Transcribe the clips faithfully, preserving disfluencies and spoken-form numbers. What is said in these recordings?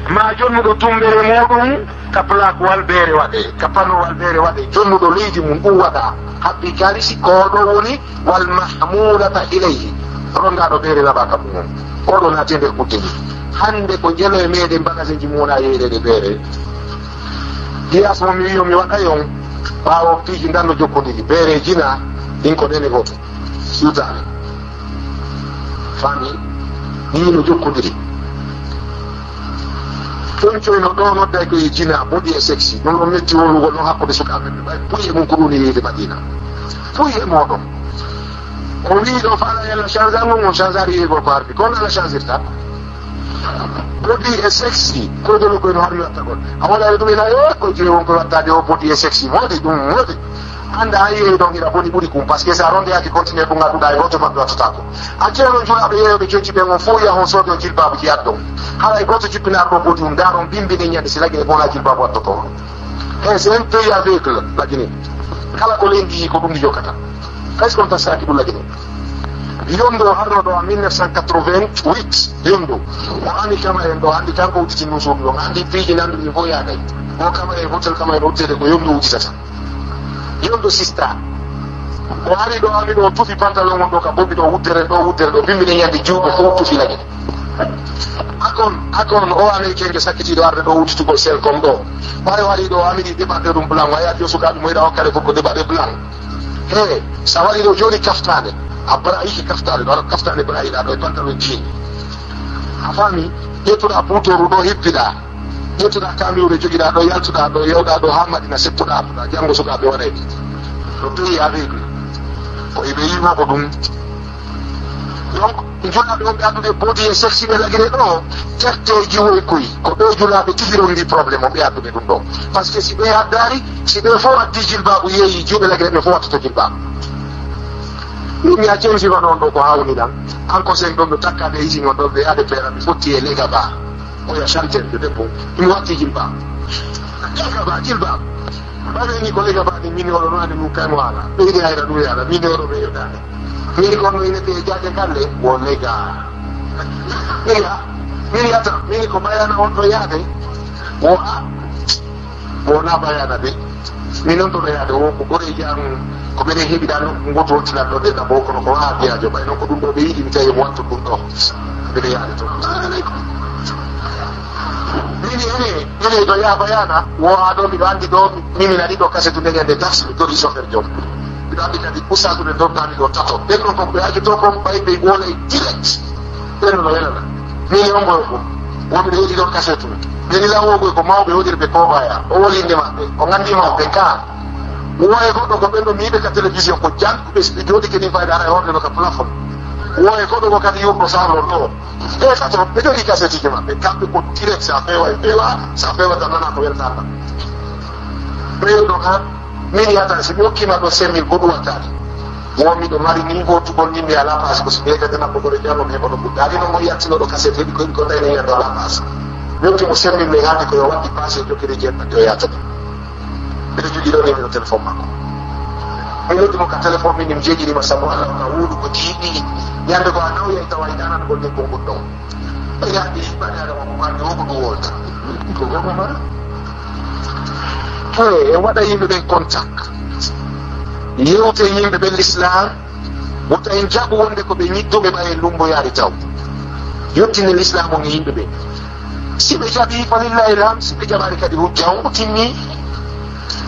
Ma jonnuɗo tumbere muɗum ka plakuwal beere waɗe, ka panowal beere waɗe, jonnuɗo leydi mum ɗum waɗa, haɓɓi kalisi, ko ɗo woni wal mahmulata ilayhi, rondaɗo beere naɓa ka mum. Oɗo naati e nder kudde ni. Hande ko jelo e meɗen bagaseji mum wona yeyrede beere. Giyas mo mi wiyo mi waɗa yon, ɓaawo piiji ndan no jokkodiri, beere jina, ɗin ko nene goto. Siwtaare. Faami? Nii no jokkodiri. Coñcoyno ɗo nodday ko e jina, body e sexy. Ɗum ɗon metti wolugo ɗon hakkunde sukaaɓe ɓe ɓay. Puy e mum ko ɗum e yeyde Madina. Puy e mooɗon. O wii ɗo faala yalla change ango ngon change ari yeygo ko harmi. Kono ala change irta. Body e sexy. Ko dolo ko no harmi watta kon. A wala ɗum ina e ko je won ko watta de o body e sexy. Modi ɗum modi. Anda a yeeyi ɗon ina boni ɓuri kum, parce que sa ronde yaaki continue ɗum adduɗa e goto maɓɓe wattata ko. A ceeno julaaɓe yeeyoɓe coñci ɓen on fof yahon soodo jilbaabu ji addon. Haray goto jippinaɗo ɗo bodi um, ndaron bimbi ɗen ñande si lagine bona jilbaabu attoto. He, c'est un pays aveugle, lagine. Kala ko leydi yi ko ɗum ndi jokkata. Est-ce qu'on t'a saki ɗum lagine? Yondo harno ɗo en mille neuf cent quatre-vingt-huit, yondo. O ani kama en ɗo, andi kanko udditi nun suudu ɗon, andi piiji nanduɗi fof yaakay. O kama en hotel kama en udditede ko yondo udditata. Yondo sista. O ari ɗo ami ɗo tufi pantalon on ɗo ka bobi ɗo wuddere ɗo wuddere ɗo bimmine ñande juuɓe fof tufi lagine. Akon, akon o américain jo sakkitiiɗo arde ɗo udditugol sel kon ɗo. Ɓay o ari ɗo ami ɗi deɓaɗe ɗum blanc, waya jo sukaaɓe moyɗa hokkade fof ko deɓaɗe blanc. He, sa wari ɗo joni kaftane, a bara yike kaftane ɗo, aɗa kaftane bara yiɗa ɗo e pantalon jean. A faami? Ƴettuɗa butoru ɗo hippiɗa. Ƴettuɗa kamiwre jogiɗa ɗo, yaltuɗa ɗo, yewɗa ɗo ha Madina, settuɗa apuɗa, janngo sukaaɓe waɗay ɗi. Ɗo pays aveugle. Ko iɓe yima ko ɗum. Donc, julaɓe on ɓe addude body e sexy ɓe lagine ɗo, terteji woy koy. Ko ɓe julaɓe tigi rondi problème on ɓe addude ɗum ɗo. Parce que si ɓe addari, si ɓe fof addi jilbabu yeeyi, juuɓe lagine ɓe fof wattoto jilbabu. Min mi a censi ko noon ɗo ko hawni ɗan. An ko sen ɗon ɗo takkade e isin on ɗon ɓe ade pera mi fotti e lega ba. Oya chanter de debbo. Mi watti jilba. Lega ba, jilba. Ɓaɗeni ko lega ba ni min oɗo no ande ɗum kan wala. Ɓe yiɗi hayra ɗum yala. Min oɗo ɓe yewtade. Min kon no ine ɓe jaade kalle. Wo lega. Min ya. Min yata. Min ko bayana on ɗo yaade. Wo a. Wo na bayana de. Min on ɗo yaade wo ko gore jam. Ko ɓeɗen heɓiɗa nokku ngoto wontinat ɗo denna bo kono ko waha biyajo ɓay non ko ɗum ɗo ɓe yiɗi mi tawi mo wattu ɗum ɗo. Mbiɗo yaade to. Mini ene ene ɗo yaaba yana wo a ɗo mbiɗo anndi ɗo mimi nani ɗo kasetu nde ñande tars mi tori chauffeur jom. Mbiɗo anndi kadi usatude ɗon tami ɗo tato ɓen ɗon ko ɓe ajoto kon ɓay ɓe wolay direct. Ɓen no welana mini on mboyo ko womiɗo heɗi ɗon kasetu. Ɓeni lawogoy ko mawɓe hoɗirɓe kobaya o woli inde maɓɓe o nganndi maɓɓe ka. Woye goɗɗo ko ɓen ɗo miiɓe ka télévision ko jannguɓe si ɓe jooɗike ni fayda ara e hoore no ka plafond. Woye goɗɗo ko kadi yurɗo sarlo ɗo. Ɓe tato ɓe jogii kasetiji maɓɓe kamɓe ko direct sa fewa e fewa sa fewa tan nana ko weltata. Ɓeyɗo ka min yata si mi okkima ɗo semmil goɗu wattani. Wo miɗo mari ni gotugol ni mi ala passe ko si ɓeydata makko koɗo jamo ɓe koɗo ɓuddaali noon mo yattinoɗo kaset heɓi koyɗi ko tawne yiyande ala passe. Mi okki mo semmil mi haalde ko yo waɗɗi passe e jokkere jeeɗiɗi o yattata. Mbiɗo jogii ɗo numéro téléphone makko. Mi noddi mo ka téléphone min mi jeeɗiɗima sabu Allah ka wuudu ko tiiɗi ñande ko a nawyay tawa e ɗanatgol nden konngol ɗon. E yaɓɓi baɗaɗa makko ko anndi wo ko ɗum wolta. Ko gogo mara. He e waɗa yimɓe ɓen contact. Yewte yimɓe ɓen l'islam. Wota en jaɓu wonde ko ɓe ñidduɓe ɓay en lumboyaade taw. Yottine l'islam on e yimɓe ɓen. Si ɓe jaɓi falillahi alhamd si ɓe jaɓaani kadi hujja on o timmi.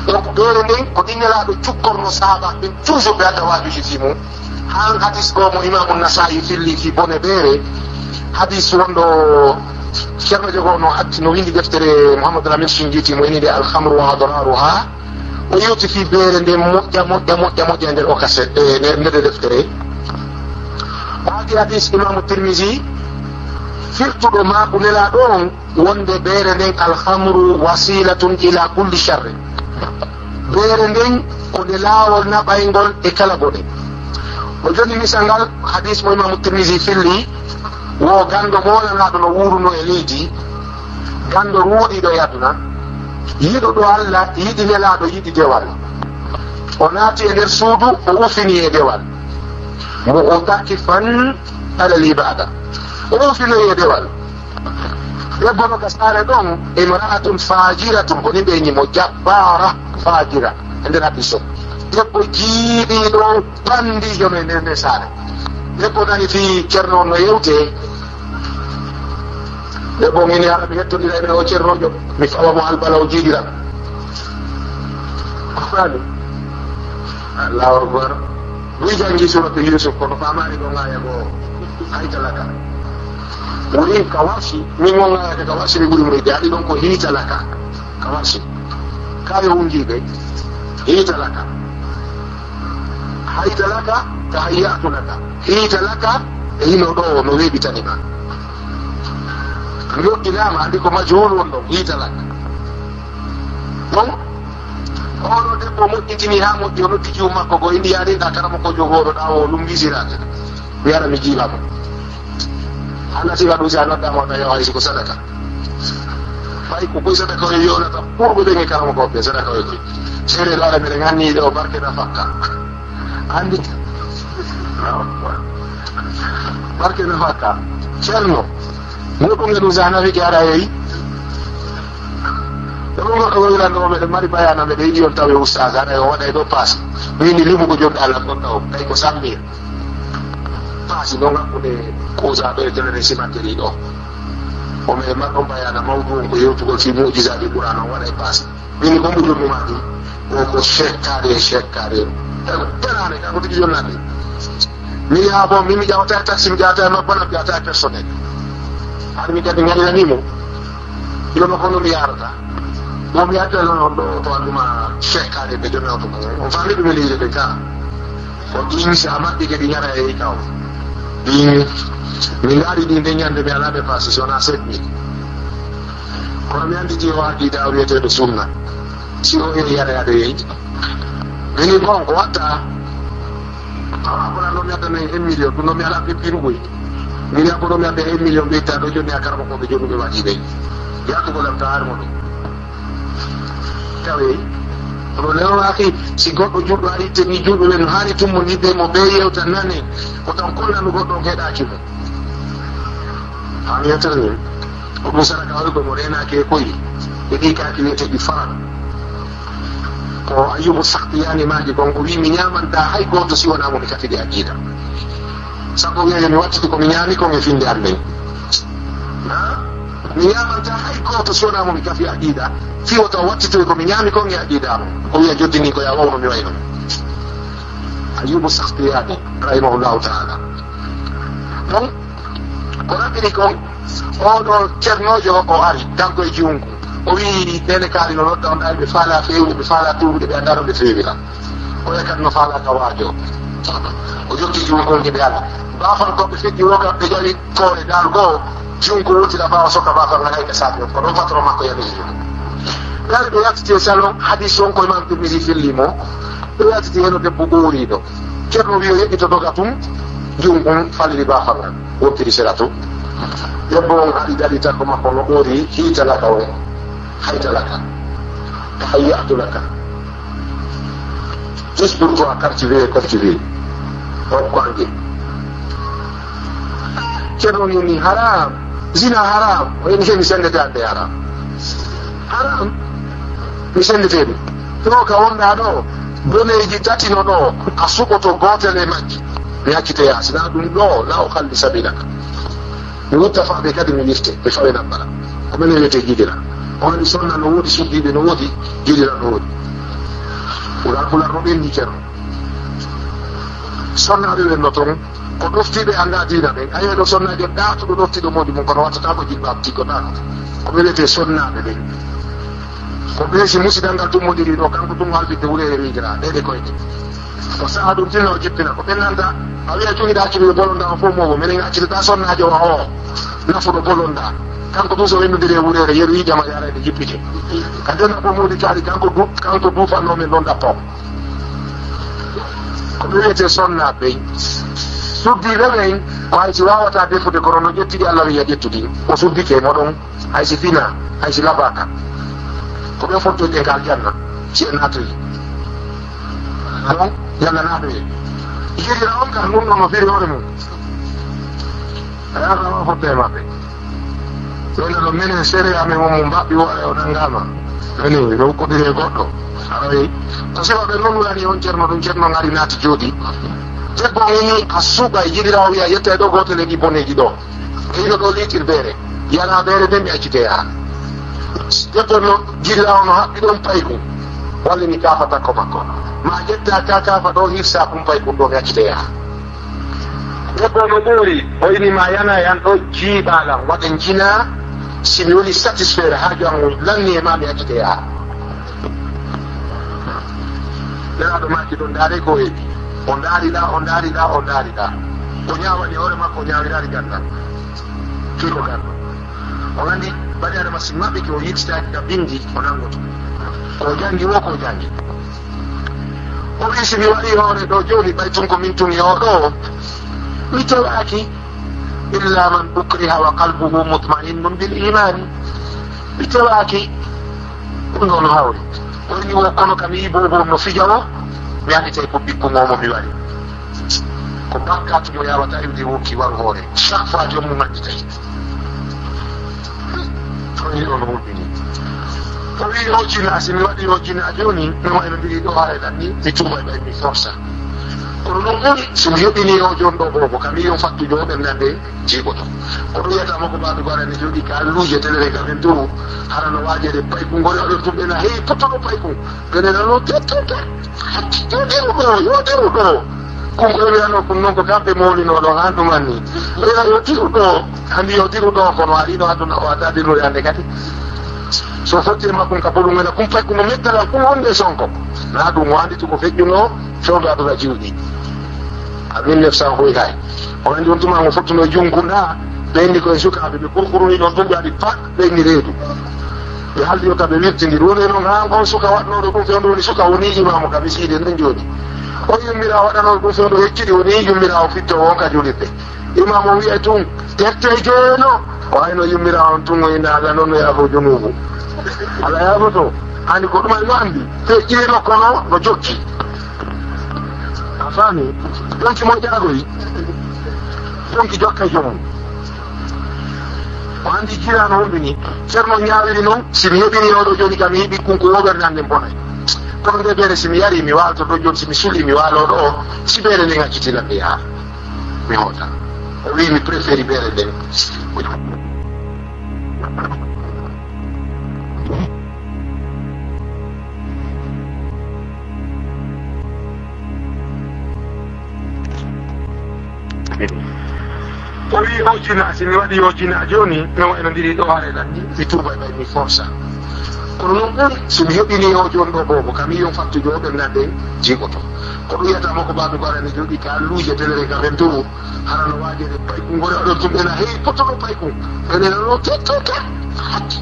Donc ɓeere nden ko ɗin nelaaɗo cukkorno sahaaba ɓen toujours ɓe adda waajuji fii mum. Haan hadis goo mo imaamu Nasaa'i filli fii bone ɓeere. Hadis wonɗo ceerno jogo no atti no windi deftere Muhammad Lamin Shinjiti mo inide Alhamru wa Adraruha. O yewti fii beere nden moƴƴa moƴƴa moƴƴa moƴƴa e nder okase e nder deftere. O addi hadis Imaamu Tirmisi firtuɗo maaku nelaaɗo on wonde beere nden alhamru wasilatun ila kulli sharri. Beere nden ko nde laawol naɓayngol e kala bone. O joni misal ngal hadis mo Imaamu Tirmisi filli. Wo ganndo moolanaaɗo no wuuruno e leydi, ganndo ruuɗiiɗo e aduna, yiɗuɗo Alla, yiɗi Nelaaɗo, yiɗi dewal. O naati e nder suudu, o ufini e dewal. Mo o taki fan alal ibaada. O ufinoyi e dewal. Debbo no ka saare ɗon, imra'atun fajiratun, ko ni ɓe ñimo, jabbara, fajira, e nder hadis o. Debbo jiiɗiiɗo, bandiijo no e nder nde saare. Debbo nani fii Ceerno on no yewte. Debbo on ini hara mi hettondira e ɓe o Ceernoojo, mi fawa mo albala o jiiɗiran. A faami? Allahu Akbar. Buy janngi Suuratu Yuusuf, kono faamaani ɗon aaya goo. Hayta laka. Woni ka warsi, min on aaya ka warsi mi ɓuri mo yiɗde. Haɗi ɗon ko hiita laka. Ka warsi. Kayo hundiiɓe. Hiita laka. Hayta laka, ka hayyatu laka. Hiita laka, e hino ɗo no weeɓitani ma. Yottinama, andi ko majhul won ɗon, hiita laka. Bon, oɗo debbo moƴƴitini ha moƴƴi, o noddi jiyum makko go, indi yaade nda karamoko jogoɗo ɗa o, ɗum wisirade. Mi ara mi jiiɓa mo. Hannati waɗu si a nodda mo, tawi o haysi ko sadaka. Fay ko koy sadaka o yonata, ɓurɓe ɓen e karamoko ɓe sadaka o koy. Seeɗa ɗo ara meɗen anni ɗo barke na fakka. Andi. Barke na fakka. Ceerno. Mo ko ngel usa na fi gara yayi. Ɗo mo goɗɗo waylan ɗo meɗen mari bayana meɗen yiɗi on tawe ustaz ana yo waɗa e ɗo pass. Wini limu ko jonɗa lan ɗon ɗo. Kay ko sambi. Pass ɗon hakkunde kusa ɗo e télé simanteri ɗo. O meɗen marɗon bayana mawdu on ko yewtugol fi mu'jizaji Qur'an on waɗa e pass. Min ko mbo jonnuma ɗi, o ko sekkare e sekkare. Tenane ka ko tigi jonnade. Mi yaha bon, min mi ƴawata e taxi, mi ƴawata e mabbana, mi ƴawata e personnel. Hani mi kadi ngaɗirani mo. Jono kono mi yarata. Bon mi adda non on ɗo to anduma sekkare ɓe jonna to mo. On fami ɗum e leydi ɓe ka. Ko ɗin si a maɓɓi kadi ñara e kaw. Ɗin mi ngaari ɗin de ñande mi ala dépassé si wona sept mille. Kono mi anndi jiyo aqida o wiyeteeɗo sunna. Si o yehi yara yaade yehi. Mini bon ko watta. Awa kono ɗo mi addana un million, ɗum ɗo mi ala pippiru koy. Mini akono mi adda un million ɓe itta ɗo jonni a karama ko ɓe jonni ɓe waɗi ɓe. Yattugo lam ta harmo ɗum. Tawi kono lewo aki si goɗɗo juɗɗo ari te ni juɗɗo ɓe no haani tummo ni ɓe mo ɓe yewta nane ko tan kullanu goɗɗo on heɗaki mo. An yewtere ni. Ko ɗum sadaka waɗi ko mo reenaaki e koyi. E ɗi kaaki wiyeteeɗi faran. Ko Ayyubu Saktiyani maaji kon, o wii, "Mi ñaamanta hay gooto si wonaa mo mi kafidi aqida." Sabu o wiya, "Yo mi wattiti ko mi ñaami kon e finnde an nden." Ha? "Mi ñaamanta hay gooto si wonaa mo mi kafi aqida. Fii wota wattitoy ko mi ñaami kon e aqida am." O wiya, "Jottini ko ya wawno mi wayno." Ayyubu Saktiyani, rahimahullahu ta'ala. Donc, ko raɓɓiri kon, oɗo ceernoojo o ari, kanko e juungu. O wi'i, "Nene kaari no nodda on ɗaali, ɓe faala feewde, ɓe faala tuurude, ɓe anndaa no ɓe feewira." O wi'a kadi no faala ka waajo. O jokki juungu on hiɓe ala. Baafal ko ɓe feƴƴi wo kam, ɓe ƴawi koore daal goo, juungu wurtira ɓaawo sokka baafal ngal hay ka saabi on. Ko ɗon patron makko yamiri ɗum. Ɓe ari ɓe yaltiti e salon, hadis on ko Imam Tirmidhi filli mo. Ɓe yaltiti heno debbo ɓooriiɗo. Ceerno wi'i o yeɓɓito doga tun, juum on faliri baafal ngal, woppiri sera tun. Debbo on ari dari takko makko no ɓoori, hiita laka o, hayta laka, tahayya'tu laka. Juste pour toi, quartier, quartier. O ko ange. Ceerno ni haram, zina haram, o en hemi sendete ande haram. Haram, mi sendete ɗum. Ɗo ka wonɗa ɗo, boneeji tati no ɗo, a suɓoto gootel e majji. Mi accite yaasi, na ɗum ɗo, la o halli sabilaka. Mi wutta faaɓe kadi mi wifte, mi fawe nambara. Ko menen wiyete jidira. O waɗi sonna no woodi, suddiiɓe no woodi, jidira no woodi. Pular, pular no ɓenni ceerno. Sonnaaɓe ɓen no ton, ko ɗoftiiɓe anndaa diina ɓen. A yi'ay ɗo sonnaajo ɗaatuɗo ɗoftiiɗo moodi mum, kono wattata ko jilbaab tiggotaako. Ko ɓe wiyetee sonnaaɓe ɓen. Ko ɓe si musidal ngal tummondiri ɗo, kanko tun halfinde wureere riidira, ɗe ɗe koyɗe. Ko saha ɗum tinno o jippina, ko ɓen nanta, a wi'a cuŋiɗa accude ɓe bolonda on fof moobo, minen accitata sonnaajo wa o, nafuɗo bolonda. Kanko tun so windondiri e wureere, yeru yiƴama yaara ɗe jippite. Ka dena ko moodi kaari, kanko du-, kanko duufanno men ɗon ɗappam. Ko ɓe wiyetee sonnaaɓe ɓey. Suddiiɓe ɓen, ko hay si waawataa defude, kono no ƴettidi Allah wiya ƴettudi. O suddike mo ɗon, hay si fina, hay si labaaka. Ko ɓe fottoyten ka aljanna, si en naatoyi. Donc, yalla naatoye. Jeyira on kan, ɗum ɗon no firi hoore mum. Yaaka o fotte e maɓɓe. Ɗo ina ɗo menen seeɗa amen won mo mbaɓɓi hoore o nanngaama. Ene ɗo ukkondiri e goɗɗo. Aray. Ko sifa ɓe noon wurani on ceerno, ɗum ceerno ngari naati jooɗi. Debbo o ni a suuɓa e jiɗira o wiya yetta e ɗo gootel e ɗi boneeji ɗo. E ino ɗo liitir beere. Yana beere nden mi accite yaha. Debbo no jiɗira o no haɓɓi ɗon payku. Walla ni kaafa takko makko. Ma ƴetta ka kaafa ɗo hirsa kum paykun ɗo mi accite yaha. Debbo no ɓuuri, o ini ma yana yan ɗo jiiɓa lan, waɗen jina, si mi woni satisfaire haaju an lanni e ma mi accite yaha. Nelaaɗo maaki ɗon ndaare ko heɓi. O ndaari ɗa, o ndaari ɗa, o ndaari ɗa. O ñaawani hoore makko, o ñaawiraari ganndal. Fiiro ganndo. O anndi bani Adama si maɓɓike o yiltitaaki ka binndi, o nanngoto. Ko o janngi wo, ko o janngi. O wii, si mi waɗi hoore ɗo jooni, ɓay tun ko min tun e oo ɗo, mi tewaaki illa man ukriha wa qalbuhu mutma'innun bil imani. Mi tewaaki. Ɗum ɗo no hawri. O wii, wo kono kam yii boobo no fija o, mi anndi tawi ko ɓikku mo mo mi waɗi. Ko bakkaatu mo yawata iwde wonki waru hoore. Chaque fois joom mum anndi tawi. O wii, on hulɓini. O wii, o jina, si mi waɗi o jina jooni, no wayno mbiɗi ɗo haray ɗan ni, mi tuuba e ɓay mi forsa. Kono noon ɓuri, si mi heɓini o jooni ɗo boobo, kam yii on fattujo o ɓernde nde jiiɓoto. Ko ɗum wiyata mo ko mbaɗu ko aɗa ne jooɗi ka luuje telere ka men dow, hara no waajede paykun ngoni oɗon tumɓe na heewi pottoɗo paykun. Ɓe nena noon tette ka. Yo diru ɗo, yo diru ɗo. Kun ko wiyano kun noon ko kamɓe mawlino ɗo haa ɗum anni. Ɓeyna yo diru ɗo. Anndi yo diru ɗo kono ari no aduna o adda diru hannde kadi. So fotti e makkun ka boɗum ena kun pay kuno mettala kun wonde sonko. Na ɗum o anndi tuko feƴƴuno fewndo aduna jiwɗi. A mille neuf cent hoy hay. O anndi on tuma ngo fottuno junkunda ɓe inni koye sukaaɓe ɓe kurkuruni ɗon tumɓe aɗi pat. Ɓe inni reedu. Ɓe haldi o taɓe wirtindiri. Woni noon haa on suka waɗnooɗo ɗum fewndo woni suka woni imaamu ka misiide nden jooni. O yummira waɗanooɗo ɗum fewndo hecciɗi woni yummira o fitto on ka julirde. Imaamu o wiya tun, tette jeeno. O hayno yummira on tun o inna Allah noon no yaafo junuubu. Allah yaafoto. Hani ko ɗum ay no anndi. Feƴƴiino kono no jokki. A faami? Ɗonki mo ƴaagoyi. Ɗonki jokka e joomum. O anndi jiraano wonɓe ni. Ceerno ñaawiri noon, si mi heɓini oɗo jooni kam, mi heɓi kunku o ɓernde am nden bonay. Kono nde beere si mi yari, mi waalto ɗo jooni, si mi suli, mi waaloo ɗo o, si beere nden acciti lamɓe yaha. Mi hoota. O wii mi préféri beere nden. O wii o jina, si mi waɗi o jina jooni, no wayno ndiri ɗo haare ɗan ni, mi tuuba e ɓay mi forsa. Kono noon ɓuri, si mi heɓini o jooni ɗo boobo, kam yii on fattujo o ɓernde am nden jiiɓoto. Ko ɗum wiyata mo ko mbaɗu ko aɗa ne jooɗi ka luuje telere ka men dow, hara no waajede paykun ngoni oɗon tumɓe na heewi pottoɗo paykun. Ɓe nena noon tette ka.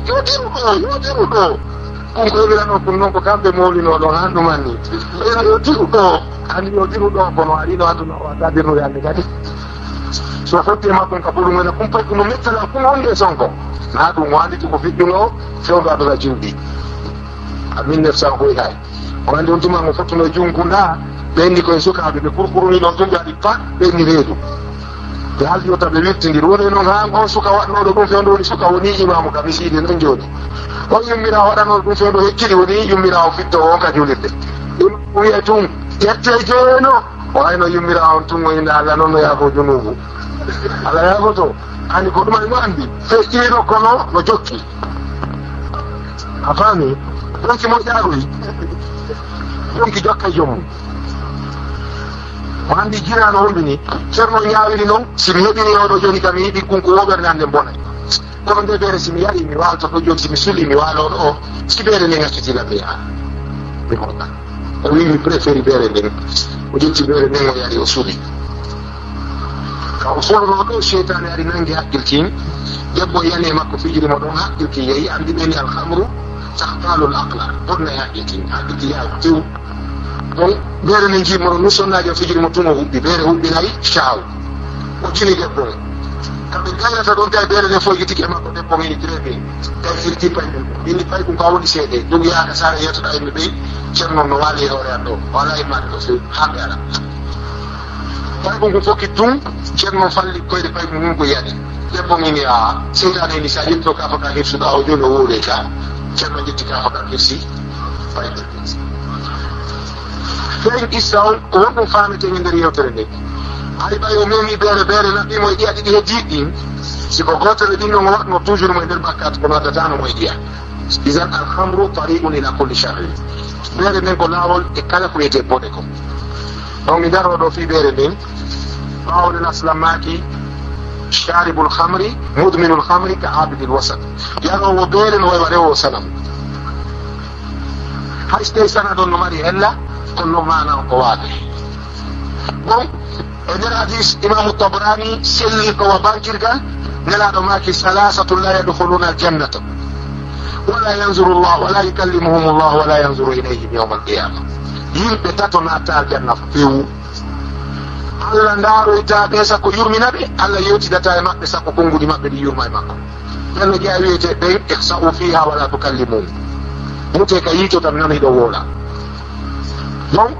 Yo diru ɗo, yo diru ɗo. Kun ko heɓirano kun noon ko kamɓe mawlino ɗon haa ɗum anni. Ɓeyna yo diru ɗo, anndi yo diru ɗo, kono aɗino aduna o adda dirnude anndi kadi. So fotti e makkun ka ɓuru men, kun pay kuno mettala kun wonde sonko. Na ɗum o anndi ko feƴƴuno fewndo aduna jimɗi. A mille neuf cent hoy hay. O anndi on tuma mo fottuno junkunda, ɓe inni koye sukaaɓe, ɓe kurkuruni ɗon tun ɓe aɗi pat, ɓe inni reedu. Ɓe haldi o taɓe wirtindiri. Woni noon haa on suka waɗnooɗo ɗum fewndo woni suka woni imaamu ka misiide nden jooni. On yummira waɗanooɗo ɗum fewndo hecciɗi woni yummira o fitto o ka julirde. Ɗum wiya tun, tette jeeno. O hayno yummira on tun o inna Allah noon no yaafo junuubu. Allah yaafoto. Ani ko ɗum ay mo anndi. Feƴƴiino kono no jokki. A faami? Ɗonki mo ƴaagoyi. Ɗonki jokka e joomum. O anndi jiraano wonɓe ni. Ceerno ñaawiri noon, si mi heɓini oɗo jooni kam, mi yiɗi kunku o ɓernde am nden bonay. Kono nde beere si mi yari, mi waalto ɗo jooni, si mi suli, mi waaloo ɗo o, si beere nden acciti lamɓe yaha. Mi hoota. O wii mi préféri beere nden. O ƴetti beere nden o yari o suli. Ka o solunoo ɗo, seytaane ari nanngi hakkil kin. Debbo yani e makko fijiri mo ɗon hakkil kin yehi anndi ɓe ni alhamru. Tahtalul aqla, bonna e haqqe kin, haqqe kin yaha tew. Bon, beere ne njiimo no sonnaajo fijiri mo tun o huɓɓi, beere huɓɓinayi cahaw. O tini debbo on. Kamɓe gaynata ɗon tawi beere ne foygitike e makko, debbo on ini très bien. Tawi firti pay ɗum. Inni pay ɗum ko a woni seeɗe. Ɗum yaaka saare yettoɗa yimɓe ɓe, ceerno no waali e hoore an ɗo. O alaa e maɗa ɗo few, haa ɓe ala. Paygu ngu fokkiti tun, Ceerno falli koyɗe paygu ngun ko yani. Debbo ngun wi'i, "Aa, seytaane ni, sa ƴettino kaafa ka hirsuɗaa o, jooni o wowley ka." Ceerno ƴetti kaafa ka hirsi paygu. Ɓen qissa on, ko honɗum faametee e nder yewtere nden? Hari ɓay o memi beere, beere naɓɓii mo e ɗiya ɗiɗi heddiiɗi ɗin, si ko gootere ɗin non o waɗno toujours mo e nder bakkaat, kono addataano mo e ɗiya. Idan, al-khamru tariqun ila kulli sharrin. Beere nden ko laawol e kala ko wiyetee bone ko. Donc, mi daroo ɗoo fii beere nden. Ɓaawo nden, Aslam maaki, "Sharibul khamri, mudminul khamri ka abidil wasat." Yaroowo beere no way wa rewoowo sanam. Hay so tawii sanad on no mari ella, kono non maana on ko waade. Bon, e nder hadis, Imaamu Tabarani selli ko wa bankirgal, Nelaaɗo maaki, "Salasatun la yadkhuluna al-jannata, wala yanzuru Allah, wala yukallimuhum Allah, wala yanzuru ilayhim yawma al-qiyama." Yimɓe tato naata aljanna few. Allah ndaaroytaa ɓe sakko yurmina ɓe, Allah yewtidataa e maɓɓe sakko konnguɗi maɓɓe ɗi yurma e makko. Ɓen no jeyaa wiyetee ɓen, "Ikhsa'u fiha wala tukallimun." Mutee ka yiito tan, mi nana hiɗo wowla. Donc,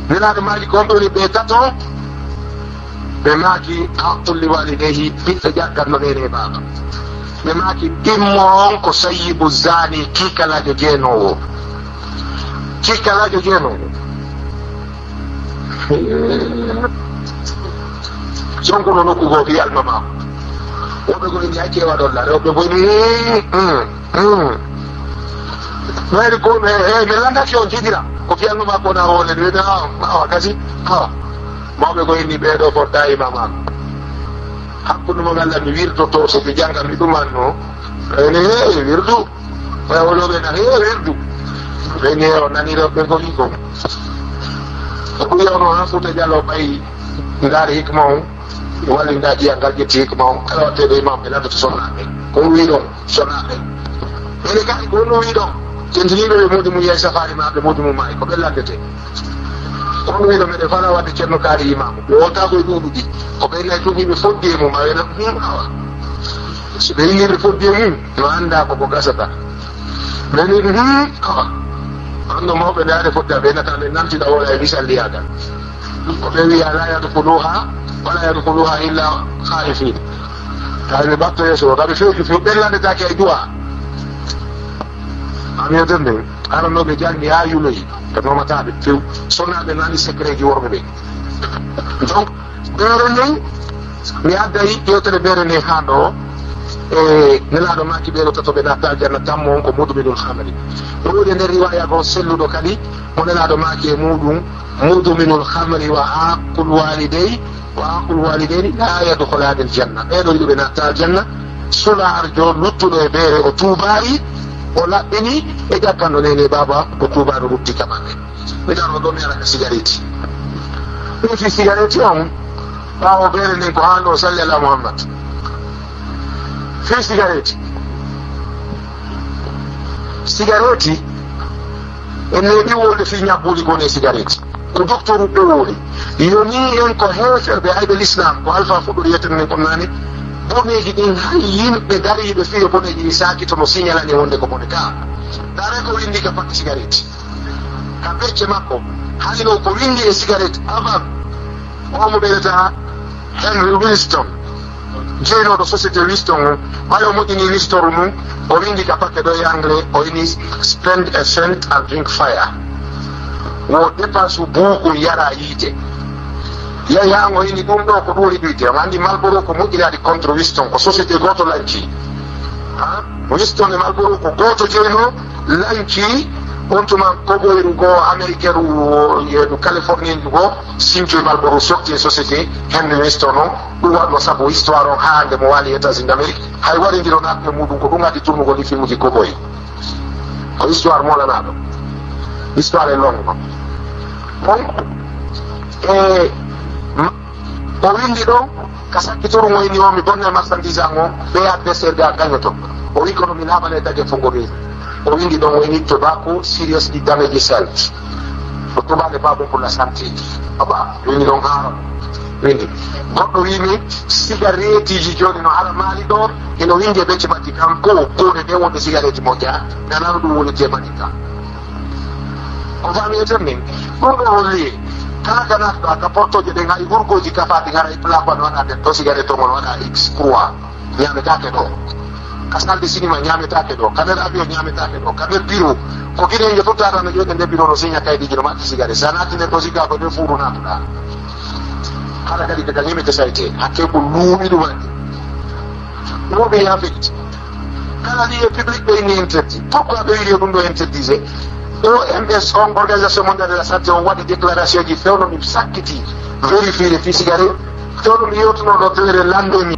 Nelaaɗo maaki ko honɓe woni ɓe tato? Ɓe maaki, "Aqqun li walidayhi", ɓiɗɗo ƴagganɗo neene e baaba. Ɓe maaki, "Ɗimmo on ko sayyibu zani, kiikalaajo jeenoowo." Kiikalaajo jeenoowo. Sonkuno nokku goo fii almama. Woɓɓe goo inni acce waɗolla, rewɓe goo inni, mm, mm. Mayri ko, eh, eh, mi landaki on jidira. Ko fii almama ko na wole, mi wi'a, ah, ah, kasi, ah. Mawɓe goo inni ɓee ɗoo fodda imama. Hakkunde mo ngal mi wirdoto, so ɓe janga mi ɗumanno. Ene, eh, wirdu. Ɓay o ɗoo ɓe na heewi wirdu. Ɓe ne o nani rewɓe ko wi kon. Ko ɓuri ono haa Fuuta Jaloo ɓay ndaari hikma on, wallinda ƴiya ngal ƴetti hikma on, kala waɗteeɗo imam ɓe landoto sonnaaɓe. Ko ɗum wi ɗon, sonnaaɓe. Ene kadi ko ɗum wi ɗon, tentiniiɓe ɓe moodi mum yahi safaari ma, ɓe moodi mum maayi, ko ɓe landete. Ko ɗum wi ɗon meɗen fala waɗde Ceerno Kaari imam. Ɓe wonta koye ɗuuɗuɗi. Ko ɓe nayi tuuɓiiɓe fodde e mum, a wena, hmm, awa. So ɓe innirde fodde mum, no annda ko ko gasata. Ɓe ni, hmm, awa. Anno mawɓe ndaare fodde, ɓe nata, ɓe namtida wala e misal liyagal. Ko ɓe wiya, "La yadkhuluha, wala yadkhuluha illa khaifin." Tawi ɓe ɓatto yeeso, tawi feewki few, ɓe landetaake e du'a. Am yetande, aranooɓe janngi haa yuloyi, ɓe nomataaɓe few. Sonnaaɓe nani secret ji worɓe ɓe. Donc, Beere nden, mi adday yewtere beere nden haa ɗoo, e Nelaaɗo maaki ɓee ɗoo tato ɓe natta aljanna, tammo on ko mudminul khamri. Ɗo woni e nder riwaya goo selluɗo kadi, mo Nelaaɗo maaki e muɗum, "Mudminul khamri wa aqqul waliday, wa aqqul walidayni la yadkhulani aljanna." Ɓee ɗoo ɗiɗo ɓe natta aljanna, sulaarjo luttuɗo e beere o tuubaali, o laɓɓini, e ƴakkanɗo neene e baaba o tuubaano rutti ka maɓɓe. Mi daro ɗo mi ara ka sigareeti. Ɗum fii sigareeti on, ɓaawo beere nden ko haa ɗo, salli ala Muhammad. Fii sigareeti. Sigareeti, en neeɓi wolde fii ñabbuuli ko ne sigareeti. Ko doktoru ɓe woni. Yoni en ko heeferɓe ayɓe l'islam, ko Alfa fuɗɗori yettere nden kon naane. Boneeji ɗin hay yimɓe dariiɓe fii yo boneeji ɗin saakito no signalani wonde ko bone ka. Dare ko windi ka fakki sigareeti. Ka becce makko, hayno ko windi e sigaret avant, o mo ɓeyrata Henry Winston, jeynooɗo société Winston on, ɓay o moƴƴini Winston mum, o windi ka paquet ɗo e anglais, o ini, "Spend a cent and drink fire." Wo dépense buuku yara yiite. Yehi haa o ini ɗum ɗo ko ɗum yiɗuyte. On anndi Marlboro ko moƴƴinaɗi contre Winston, ko société gooto lanci. Ha? Winston e Marlboro ko gooto jeyno, lanci, on tuma koboyru goo, Amerikeru, yeeɗu Californie ndu goo, sinco e Marlboro sotti e société Henry Winston on, ɗum waɗno sabu histoire on haa hannde mo waali États-Unis d'Amérique, hay warindiro naatɓe muɗum ko ɗum addi turnugol e filmuji koboy. Ko histoire molanaaɗo. Histoire e longo. Bon, e ma-, o windi ɗo, ka sakkitoro mo ini o, mi bonna e marchandise am o, ɓe adversaire ga gañoto. O wi kono mi laaɓane dage fof ngo reeni. O windi ɗon o ini tobacco seriously damages health. Ko tubaade pas bon pour la santé. Aba, windi ɗon haaro. Windi. Goɗɗo wi mi, sigareetiji jooni no haramaali ɗo, ino windi e becce Vatican ko kuure ɗe wonde sigareeti moƴƴa, nanano ɗum woni je Vatican. Ko faami e tan min, ɗum ɗo holli Kala ka natɗa ka portoje ɗen, hay hurgoji kafaɗi, gara e plapa no waɗa nder to, sigare to mon waɗa exproi. Ñametaake ɗo. Ka salle de cinéma ñametaake ɗo. Ka nder avion ñametaake ɗo. Ka nder bureau. Ko gine nge fof tata no jooɗi nder bureau no signa kaydi jino matti sigare. Sa natti nder to sigga ko nder fuuru natuɗa. Kala kadi ka ñemete sayte. Hakke ko luuɓi ɗum waɗi. Luuɓi ya fiti. Kala lieu public ɓe inni interdit. Pourquoi ɓe wiɗi ɗum ɗo interdisé? O M S, on organisation mondiale de la santé, on waɗi déclaration ji fewno min sakkiti vérifier fi sigare. Fewno mi yewtuno ɗo télé lande mi.